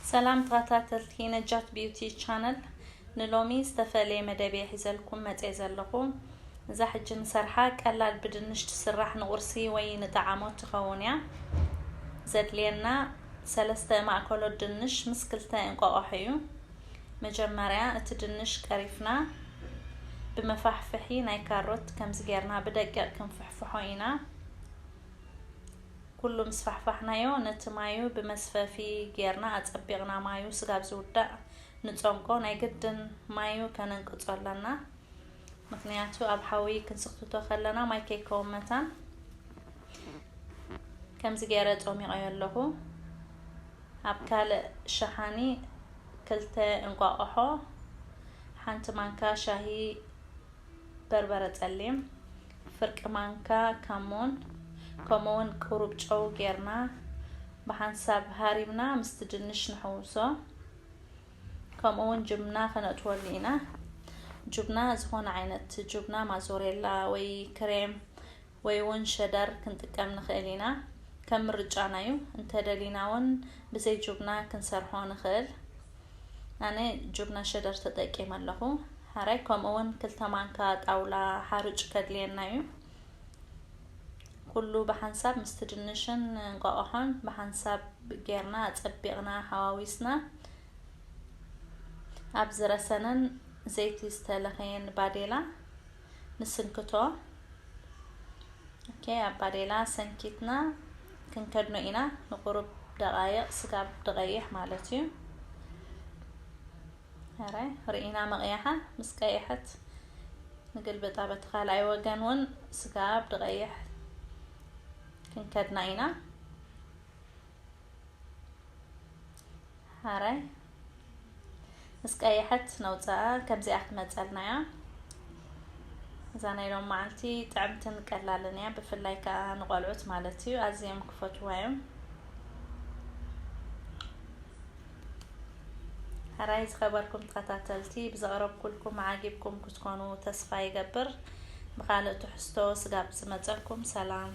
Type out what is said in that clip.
ሰላም ተኸታተልቲ ነጃት ቢዩቲ ቻነል፣ ንሎሚ ዝተፈለየ መደብ እየ ሒዘልኩም መፅየ ዘለኹ። እዛ ሕጂ ንሰርሓ ቀላል ብድንሽ ትስራሕ ንቁርሲ ወይ ንጠዓሞት ትኸውን እያ። ዘድልየና ሰለስተ ማእከሎት ድንሽ ምስ ክልተ እንቋቑሖ እዩ። መጀመርያ እቲ ድንሽ ቀሪፍና ብመፋሕፍሒ ናይ ካሮት ከምዚ ጌርና ብደቂቕ ክንፍሕፍሖ ኢና። ኩሉ ምስ ፋሕፋሕናዮ ነቲ ማዩ ብመስፈፊ ጌርና ኣጸቢቕና ማዩ ስጋብ ዝውዳእ ንጸምቆ። ናይ ግድን ማዩ ከነንቅጾ ኣለና፣ ምኽንያቱ ኣብ ሓዊ ክንስኽትቶ ከለና ማይ ከይከውን መታን። ከምዚ ገይረ ጾሚቐዮ ኣለኹ። ኣብ ካልእ ሸሓኒ ክልተ እንቋቑሖ፣ ሓንቲ ማንካ ሻሂ በርበረ ጸሊም፣ ፍርቂ ማንካ ካሞን፣ ከምኡውን ቁሩብ ጨው ጌርና ብሓንሳብ ሃሪምና ምስቲ ድንሽ ንሕውሶ። ከምኡውን ጅብና ከነእትወሉ ኢና። ጅብና ዝኾነ ዓይነት ጅብና፣ ማዞሬላ ወይ ክሬም ወይ እውን ሸደር ክንጥቀም ንኽእል ኢና። ከም ምርጫና እዩ። እንተደሊና እውን ብዘይ ጅብና ክንሰርሖ ንኽእል። ኣነ ጅብና ሸደር ተጠቂመ ኣለኹ። ሓራይ ከምኡ እውን ክልተ ማንካ ጣውላ ሓሩጭ ከድልየና እዩ። ኩሉ ብሓንሳብ ምስቲ ድንሽን እንቋቑሖን ብሓንሳብ ጌርና ኣጸቢቕና ሓዋዊስና ኣብ ዝረሰነን ዘይቲ ዝተለኸየን ባዴላ ንስንክቶ። ኦኬ፣ ኣብ ባዴላ ሰንኪትና ክንከድኖ ኢና ንቁሩብ ደቓይቕ ስጋብ ድቐይሕ ማለት እዩ። ሕራይ ርኢና መቕያሓ ምስ ቀይሐት ንግልብጣ። በቲ ካልኣይ ወገን እውን ስጋብ ድቐይሕ ክንከድና ኢና። ሕራይ ምስ ቀይሐት ነውፅኣ። ከምዚኣ ክትመፀልና እያ። እዛ ናይ ሎም መዓልቲ ጥዕምትን ቀላልን እያ፣ ብፍላይ ከዓ ንቆልዑት ማለት እዩ። ኣዝዮም ክፈትዋ እዮም። ሕራይ ዝኸበርኩም ተኸታተልቲ፣ ብዘቕረብኩልኩም ዓጊብኩም ክትኮኑ ተስፋ ይገብር። ብኻልእ ትሕዝቶ ስጋብ ዝመፀኩም ሰላም።